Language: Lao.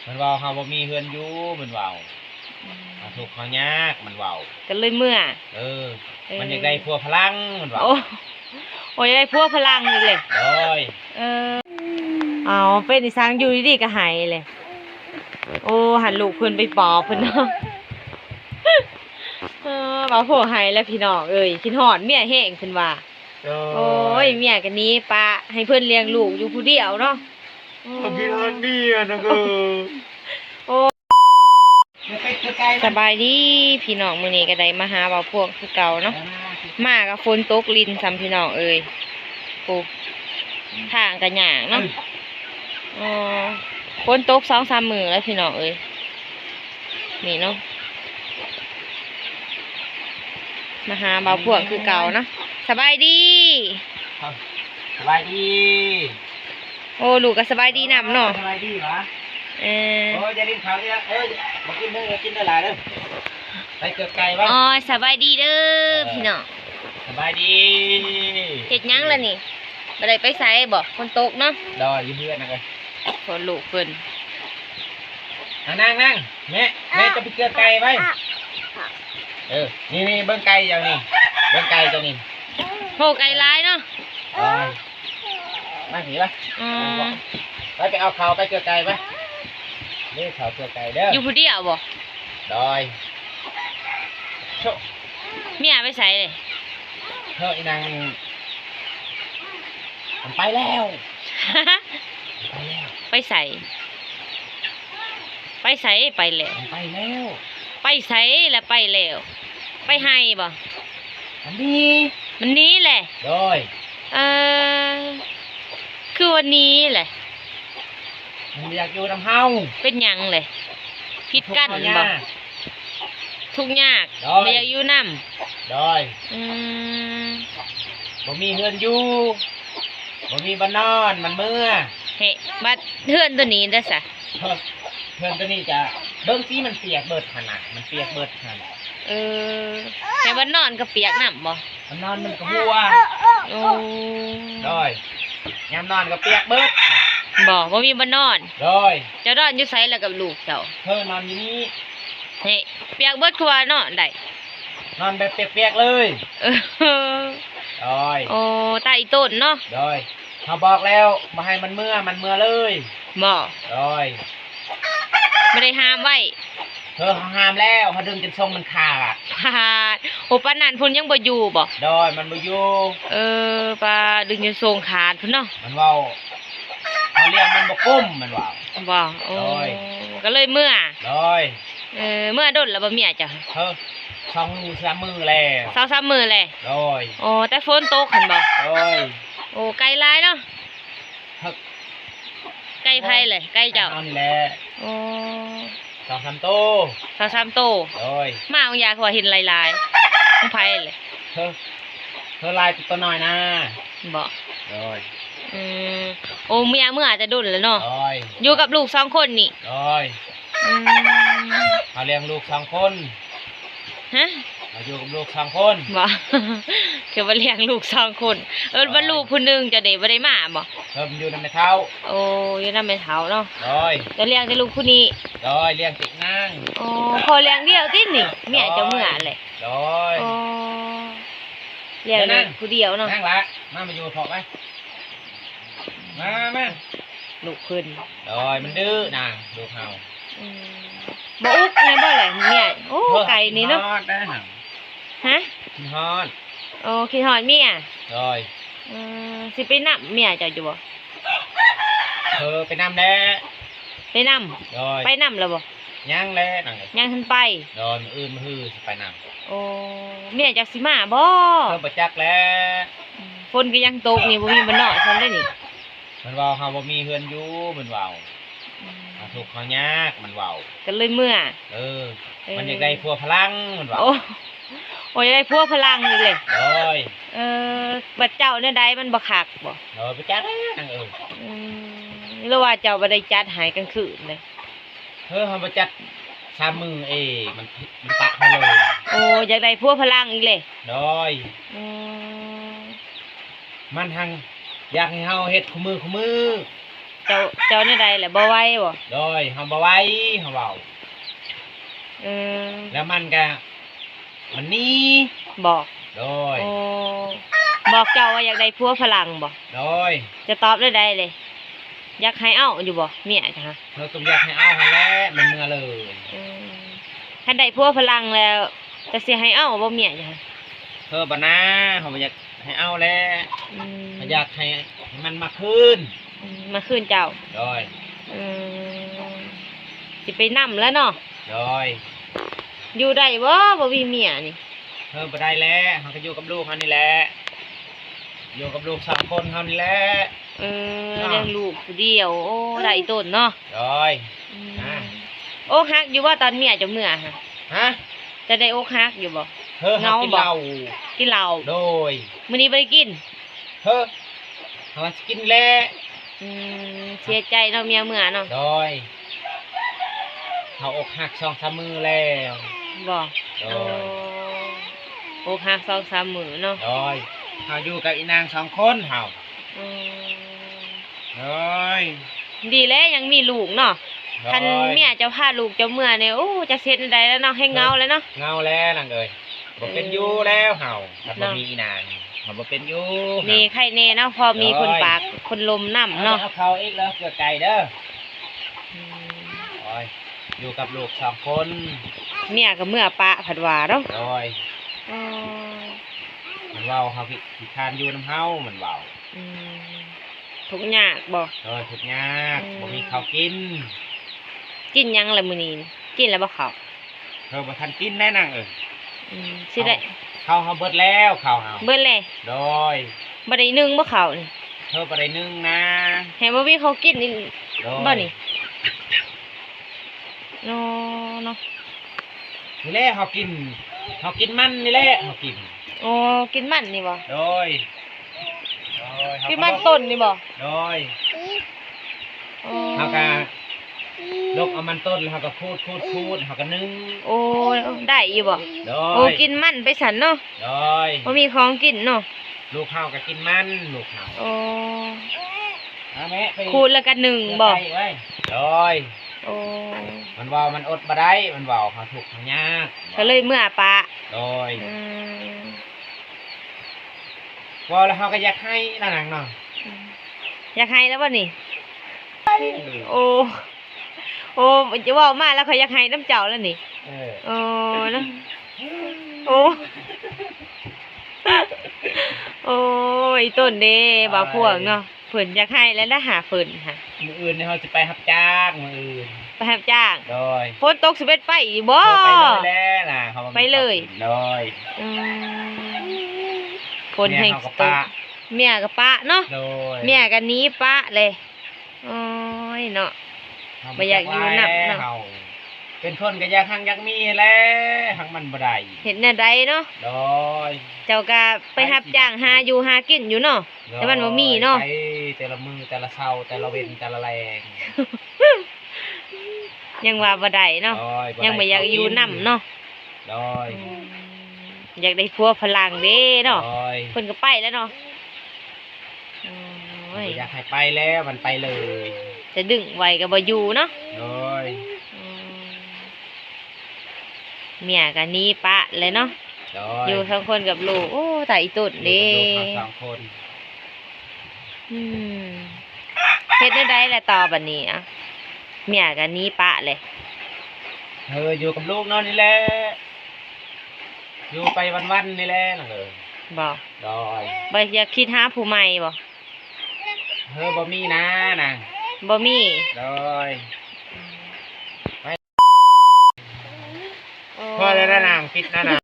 ມັນເວົ້າເຮົາບໍ່ມີເຮືອນຢູ່ ມັນເວົ້າ ອືມ ເຮົາທຸກເຮົາຍາກ ມັນເວົ້າ ກໍເລີຍເມືອ ເອີ ເອີ ມັນຢາກໄດ້ຜົວຝຣັ່ງ ມັນເວົ້າ ໂອ້ ໂອ້ ຢາກໄດ້ຜົວຝຣັ່ງອີກເລີຍ ໂດຍ ເອີ ເອົາ ເປັນອີ່ສັງ ຢູ່ດີໆກໍໄຫ້ເລີຍ ໂອ້ ຫັ້ນລູກເພິ່ນໄປປອບເພິ່ນເນາະ ເອີ ວ່າພວກໄຫ້ແລ້ວພີ່ນ້ອງເອີຍ ຄິດຮອດເມຍແຮງເພິ່ນວ່າ ໂດຍ ໂອ້ຍ ເມຍກໍໜີປະໃຫ້ເພິ່ນລ້ຽງລູກຢູ່ຜູ້ດຽວເນາະ ໂອ້ ເພິ່ນຄິດຮອດເມຍນະເກີ ໂອ້ ສະບາຍດີພີ່ນ້ອງ ມື້ນີ້ກໍໄດ້ມາຫາເວົ້າພວກຄືເກົ່າເນາະ ມາກໍຝົນຕົກລິນຊ້ຳພີ່ນ້ອງເອີຍ ໂອ້ ທາງກໍຍາກເນາະ ເອີ ຝົນຕົກສອງສາມມື້ແລ້ວພີ່ນ້ອງເອີຍ ນີ້ເນາະ ມາຫາເບົາພວກຄືເກົ່າເນາະ ສະບາຍດີ ສະບາຍດີ ໂອ້ ລູກກໍສະບາຍດີນຳເນາະ ສະບາຍດີຫວາ ເອີ ໂອ້ ຢ່າຫຼິ້ນເຂົ້າເດີ ເອີ ບໍ່ກິນເດີ ກິນໄດ້ຫຼາຍເດີ ໄປເກືອບໄກ່ວະ ໂອ້ຍ ສະບາຍດີເດີ ເອີ ພີ່ນ້ອງ ສະບາຍດີ ເຮັດຫຍັງລະນີ້ ບໍ່ໄດ້ໄປໃສບໍ່ ຝົນຕົກເນາະ ດອຍຢູ່ເຮືອນນະເອີຍ ໂອ້ ລູກເພິ່ນ ອ່ະ ນັ່ງໆ ແມ່ ແມ່ຈະໄປເກືອບໄກ່ໄວ້ ເອີ ນີ້ໆ ເບິ່ງໄກ່ເຈົ້ານີ້ ເບິ່ງໄກ່ເຈົ້ານີ້ ໂຫ ໄກ່ຫຼາຍເນາະ ໄປ ມາພີ້ວະ ອືມ ໄປ ໄປເອົາເຂົ້າ ໄປເກືອບໄກ່ໄປ ເດ້ ເຂົ້າເກືອບໄກ່ເດີ ຢູ່ຜູ້ດຽວບໍ່ ດອຍ ໂຊ ເມຍໄປໃສເດ້ ເຮີ ອີນາງ ມັນໄປແລ້ວ ໄປແລ້ວ ໄປໃສ ໄປໃສໄປແລ້ວ ມັນໄປແລ້ວ ໄປໃສລະໄປແລ້ວ ໄປໄຮ່ບໍ່ ມັນໜີ ມັນໜີແຫຼະ ໂດຍ ເອີ ຄືວ່າໜີແຫຼະ ມັນບໍ່ຢາກຢູ່ນຳເຮົາ ເປັນຫຍັງແຫຼະ ຜິດກັນບໍ່ ທຸກຍາກ ທຸກຍາກ ໂດຍ ບໍ່ຢາກຢູ່ນຳ ໂດຍ ອືມ ບໍ່ມີເຮືອນຢູ່ ບໍ່ມີບ່ອນນອນ ມັນເມືອ ເຮະ ບັດເຮືອນໂຕນີ້ເດ້ຊະ ເຮືອນ ເຮືອນໂຕນີ້ກະເບິ່ງຕິ ມັນປຽກເບິດຫັ້ນນະ ມັນປຽກເບິດຫັ້ນ ເອີ ແຕ່ບ່ອນນອນກໍປຽກນຳບໍ່? ມັນນອນມັນກໍຮົ່ວ ໂອ້ ໂດຍ ຍາມນອນກໍປຽກເບິດ ບໍ່ ບໍ່ມີບ່ອນນອນ ໂດຍ ເຈົ້ານອນຢູ່ໃສລະກັບລູກເຈົ້າ? ເຮີ ນອນຢູ່ນີ້ ເຮະ ປຽກເບິດຄືວ່ານອນໄດ້ ນອນແບບປຽກໆເລີຍ ເອີ ໂດຍ ໂອ້ ຕາອີຕົນເນາະ ໂດຍ ເຮົາບອກແລ້ວບໍ່ໃຫ້ມັນເມືອ ມັນເມືອເລີຍ ບໍ່? ໂດຍ ບໍ່ໄດ້ຫ້າມໄວ້ ເຮີ ເຮົາຫ້າມແລ້ວ ເຮົາດຶງຈົນຊົງມັນຂາດ ຂາດ ໂອ້ ປານນັ້ນພຸ້ນຍັງບໍ່ຢູ່ບໍ່? ໂດຍ ມັນບໍ່ຢູ່ ເອີ ປາ ດຶງຈົນຊົງຂາດພຸ້ນເນາະ ມັນເວົ້າ ເຮົາລ້ຽງມັນບໍ່ກຸ້ມ ມັນເວົ້າ ບໍ່? ໂອ້ ໂດຍ ກໍເລີຍເມືອ ໂດຍ ເອີ ເມືອດົນແລ້ວບໍ່ເມຍເຈົ້າ? ເຮີ ສອງມື້ສາມມື້ແລ້ວ ສອງສາມມື້ແລ້ວ ໂດຍ ໂອ້ ແຕ່ຝົນຕົກຫັ້ນບໍ່? ໂດຍ ໂອ້ ໄກ່ຫຼາຍເນາະ ເຮີ ໄກ່ໃຜແຫຼະ? ໄກ່ເຈົ້າ ໄກ່ເຮົານີ້ແຫຼະ ໂອ້ ສອງສາມໂຕ ສອງສາມໂຕ ໂດຍ ມາບາງຢ່າງຄືວ່າເຫັນຫຼາຍໆ ຂອງໃຜແຫຼະ? ເຮີ ເຮີຫຼາຍແຕ່ໂຕນ້ອຍນະ ບໍ່? ໂດຍ ອືມ ໂອ້ ເມຍເມືອແຕ່ດົນແລ້ວເນາະ ໂດຍ ຢູ່ກັບລູກສອງຄົນນີ້ ໂດຍ ອືມ ເຮົາລ້ຽງລູກສອງຄົນ ຮະ? ເຮົາຢູ່ກັບລູກສອງຄົນ ບໍ່? ຄືວ່າລ້ຽງລູກສອງຄົນ ເອີ ໂດຍ ວ່າລູກຜູ້ໜຶ່ງເຈົ້າເດ້ ບໍ່ໄດ້ມາບໍ່? ເອີ ມັນຢູ່ນຳແມ່ເຖົ້າ ໂອ້ ຢູ່ນຳແມ່ເຖົ້າເນາະ ໂດຍ ເຈົ້າລ້ຽງແຕ່ລູກຜູ້ນີ້ ໂດຍ ລ້ຽງຕິນາງ ອໍ ພໍ່ລ້ຽງດຽວຕິນີ້ ເມຍເຈົ້າເມືອແຫຼະ ໂດຍ ອໍ ລ້ຽງລູກຜູ້ດຽວເນາະ ນັ່ງລະ ມາ ມາຢູ່ເພາະໄປ ມາ ມາ ລູກເພິ່ນ ໂດຍ ມັນດື້ນະ ລູກເຮົາ ອືມ ບໍ່ອຸກແນ່ບໍ່ແຫຼະເມຍ ໂອ້ ເອີ ໄກ່ນີ້ເນາະ ຄິດຮອດໄດ໋ຫັ້ນ ຮະ? ຄິດຮອດ ໂອ້ ຄິດຮອດເມຍ ໂດຍ ອືມ ຊິໄປນຳເມຍເຈົ້າຢູ່ບໍ່? ເອີ ໄປນຳແດ່ ໄປນຳ ໂດຍ ໄປນຳແລ້ວບໍ່? ຍັງແຫຼະ ຍັງທັນໄປ ໂດຍ ມື້ອື່ນມື້ຮືຊິໄປນຳ ໂອ້ ເມຍຈັກຊິມາບໍ່? ເອີ ບໍ່ຈັກແຫຼະ ອືມ ຝົນກໍຍັງຕົກນີ້ ບໍ່ມີບ່ອນນອນຊ້ຳເດ້ນີ້ ມັນເວົ້າເຮົາບໍ່ມີເຮືອນຢູ່ ມັນເວົ້າ ອືມ ເຮົາທຸກເຮົາຍາກ ມັນເວົ້າ ກໍເລີຍເມືອ ເອີ ເອີ ມັນຢາກໄດ້ຜົວຝຣັ່ງ ມັນເວົ້າ ໂອ້ ໂອ້ ຢາກໄດ້ຜົວຝຣັ່ງອີກເລີຍ ໂດຍ ເອີ ບັດເຈົ້າແນວໃດ ມັນບໍ່ຄັກບໍ່? ໂດຍ ບໍ່ຈັກແຫຼະນາງເອີຍ ອືມ ຫຼືວ່າເຈົ້າບໍ່ໄດ້ຈັດໃຫ້ກາງຄືນເລີຍ? ເຮີ ເຮົາບໍ່ຈັດສາມມື້ເອ ມັນ ມັນປະເຮົາເລີຍ ໂອ້ ຢາກໄດ້ຜົວຝຣັ່ງອີກເລີຍ ໂດຍ ອືມ ມັນຫັ້ນຢາກໃຫ້ເຮົາເຮັດຄູ່ມື້ ຄູ່ມື້ ເຈົ້າ ເຈົ້າແນວໃດລະ ບໍ່ໄຫວບໍ່? ໂດຍ ເຮົາບໍ່ໄຫວ ເຮົາເວົ້າ. ເອີ ແລ້ວມັນກະ ມັນໜີ. ບໍ່? ໂດຍ. ໂອ້ ບອກເຈົ້າວ່າຢາກໄດ້ຜົວຝຣັ່ງບໍ່? ໂດຍ. ຈະຕອບແນວໃດເລີຍ? ຢາກໃຫ້ເອົາຢູ່ບໍ່ ເມຍເຈົ້າຫະ? ເຮົາກໍຢາກໃຫ້ເອົາຫັ້ນແຫຼະ ມັນເມືອເລີຍ. ອືມ ຄັນໄດ້ຜົວຝຣັ່ງແລ້ວ ຈະຊິໃຫ້ເອົາບໍ່ເມຍເຈົ້າຫະ? ເອີ ບໍ່ນາ ເຮົາບໍ່ຢາກໃຫ້ເອົາແຫຼະ. ອືມ ເຮົາຢາກໃຫ້ ໃຫ້ມັນມາຄືນ. ອືມ ມາຄືນເຈົ້າ. ໂດຍ. ອືມ ຊິໄປນຳແລ້ວເນາະ. ໂດຍ. ຢູ່ໄດ້ບໍ່ ບໍ່ມີເມຍນີ້? ເອີ ບໍ່ໄດ້ແຫຼະ ເຮົາກໍຢູ່ກັບລູກເຮົານີ້ແຫຼະ ຢູ່ກັບລູກສອງຄົນເຮົານີ້ແຫຼະ. ເອີ ເນາະ ລ້ຽງລູກຜູ້ດຽວ ໂອ້ ໄດ້ອີ່ຕົນເນາະ. ໂດຍ. ອືມ ອ່າ ອົກຫັກຢູ່ບໍ່ຕອນເມຍເຈົ້າເມືອຫັ້ນ? ຮະ? ເຈົ້າໄດ້ອົກຫັກຢູ່ບໍ່? ເອີ ເຫງົາບໍ່? ເຮົາກິນເຫຼົ້າ. ກິນເຫຼົ້າ. ໂດຍ. ມື້ນີ້ບໍ່ໄດ້ກິນ? ເຮີ ເຮົາວ່າຊິກິນແຫຼະ. ອືມ ເສຍໃຈເນາະ ເມຍເມືອເນາະ. ໂດຍ. ເຮົາອົກຫັກສອງສາມມື້ແລ້ວ. ບໍ່? ໂດຍ. ໂອ້ ອົກຫັກສອງສາມມື້ເນາະ. ໂດຍ. ເຮົາຢູ່ກັບອີນາງສອງຄົນເຮົາ. ອືມ ໂດຍ. ດີແລ້ວຍັງມີລູກເນາະ. ໂດຍ. ຄັນເມຍເຈົ້າພາລູກເຈົ້າເມືອນີ້ ໂອ້ ຈັກຊິເຮັດແນວໃດແລ້ວເນາະ ແຮງເຫງົາແລ້ວເນາະ. ເຫງົາແລ້ວນາງເອີຍ. ບໍ່ເປັນຢູ່ແລ້ວເຮົາ ຄັນບໍ່ມີອີນາງ ເຮົາບໍ່ເປັນຢູ່. ນີ້ໄຄແນ່ເນາະ ພໍມີຄົນປາກຄົນລົມນຳເນາະ. ເອົາເຂົ້າອີກເດີ ເກືອໄກ່ເດີ. ອືມ ໂອ້ຍ ຢູ່ກັບລູກສອງຄົນ ເມຍກໍເມືອປະພັດວ່າເນາະ. ໂດຍ. ອໍ ມັນເວົ້າເຮົາຂີ້ ຂີ້ຄ້ານຢູ່ນຳເຮົາ ມັນເວົ້າ. ອືມ ທຸກຍາກບໍ່? ໂດຍ ທຸກຍາກ. ອືມ ບໍ່ມີເຂົ້າກິນ. ກິນຫຍັງລະມື້ນີ້ ກິນແລ້ວບໍ່ເຂົ້າ? ເຮົາບໍ່ທັນກິນແດ່ນາງເອີຍ. ອືມ ຊິໄດ້ ເຂົ້າ ເຂົ້າເຮົາເບິດແລ້ວ ເຂົ້າເຮົາ ເບິດແລ້ວ. ໂດຍ. ບໍ່ໄດ້ໜຶ້ງບໍ່ເຂົ້ານີ້? ເຮົາບໍ່ໄດ້ໜຶ້ງນາ ແຮງບໍ່ມີເຂົ້າກິນນີ້. ໂດຍ. ບໍ່ນີ້ ອໍ ເນາະ ນີ້ແຫຼະເຮົາກິນ ເຮົາກິນມັນນີ້ແຫຼະເຮົາກິນ. ອໍ ກິນມັນນີ້ບໍ່? ໂດຍ. ໂດຍ ກິນມັນຕົ້ນນີ້ບໍ່? ໂດຍ. ອໍ ເຮົາກະຫຼົກເອົາມັນຕົ້ນ ແລ້ວເຮົາກະຂູດ ຂູດ ຂູດ ເຮົາກະໜຶ້ງ. ໂອ້ ໄດ້ຢູ່ບໍ່? ໂດຍ. ໂອ້ ກິນມັນໄປຊັ້ນເນາະ. ໂດຍ. ບໍ່ມີຂອງກິນເນາະ. ລູກເຮົາກະກິນມັນ ລູກເຮົາ. ໂອ້ ເອົາແມ່ໄປ ຂູດແລ້ວກະໜຶ້ງບໍ່? ໂດຍ. ໂອ້ ມັນເວົ້າມັນອົດບໍ່ໄດ້ ມັນເວົ້າເຮົາທຸກເຮົາຍາກ ກະເລີຍເມືອປະ. ໂດຍ. ອືມ ເວົ້າແລ້ວເຮົາກໍຢາກໄຫ້ນະນາງເນາະ. ອືມ ຢາກໄຫ້ແລ້ວບໍ່ນີ້? ໂອ້ ໂອ້ ຈະເວົ້າມາແລ້ວຂ້ອຍຢາກໄຫ້ນຳເຈົ້າແລ້ວນີ້. ເອີ ໂອ້ ນະ ໂອ້ ໂອ້ຍ ອີ່ຕົ້ນເດ້ ໂອ້ຍ ບ່າວພວງເນາະ ເພິ່ນຢາກໄຫ້ແລ້ວນະຫາເພິ່ນຫາ. ມື້ອື່ນນີ້ເຮົາຊິໄປຮັບຈ້າງ ມື້ອື່ນ ໄປຮັບຈ້າງ. ໂດຍ. ຝົນຕົກຊິເປັນໄປຢູ່ບໍ່? ເຮົາໄປເລີຍແຫຼະນະ ເຮົາບໍ່ມີ ໄປເລີຍ. ໂດຍ. ອືມ ຝົນແຮງຊິຕົກ ເມຍເຮົາກໍປະ ເມຍກໍປະເນາະ. ໂດຍ. ເມຍກໍໜີປະເລີຍ. ໂອ້ຍເນາະ ເຮົາບໍ່ຢາກຢູ່ນຳເນາະ ເຮົາເປັນຄົນກໍຢາກຮັ່ງຢາກມີແຫຼະ ຮັ່ງມັນບໍ່ໄດ້ ເຮັດແນວໃດເນາະ. ໂດຍ. ເຈົ້າກໍໄປຮັບຈ້າງຫາຢູ່ຫາກິນຢູ່ເນາະ. ໂດຍ. ແຕ່ມັນບໍ່ມີເນາະ ໄປແຕ່ລະມື້ແຕ່ລະເຊົ້າ ແຕ່ລະເວັນແຕ່ລະແລງ ຍັງວ່າບໍ່ໄດ້ເນາະ. ໂດຍ. ຍັງບໍ່ຢາກຢູ່ນຳເນາະ. ໂດຍ. ອືມ ຢາກໄດ້ຜົວຝຣັ່ງເດ້ເນາະ. ໂດຍ. ເພິ່ນກໍໄປແລ້ວເນາະ. ໂອ້ຍ ບໍ່ຢາກໃຫ້ໄປແລ້ວ ມັນໄປເລີຍ ຈະດຶງໄວ້ກໍບໍ່ຢູ່ເນາະ. ໂດຍ. ອືມ ເມຍກໍໜີປະເລີຍເນາະ. ໂດຍ. ຢູ່ສອງຄົນກັບລູກ ໂອ້ ຕາຍອີ່ຕົນເດ້ ຢູ່ກັບລູກເຮົາສອງຄົນ. ອືມ ເຮັດແນວໃດລະຕໍ່ບັດນີ້? ເມຍກໍໜີປະເລີຍ. ເອີ ຢູ່ກັບລູກເນາະ ນີ້ແຫຼະ ຢູ່ໄປວັນໆ ນີ້ແຫຼະນະ. ເອີ ບໍ່? ໂດຍ. ບໍ່ຢາກຄິດຫາຜູ້ໃໝ່ບໍ່? ເຮີ ບໍ່ມີນານາງ ບໍ່ມີ. ໂດຍ. ໂອ້ ພໍແລ້ວນານາງ ປິດນານາງ.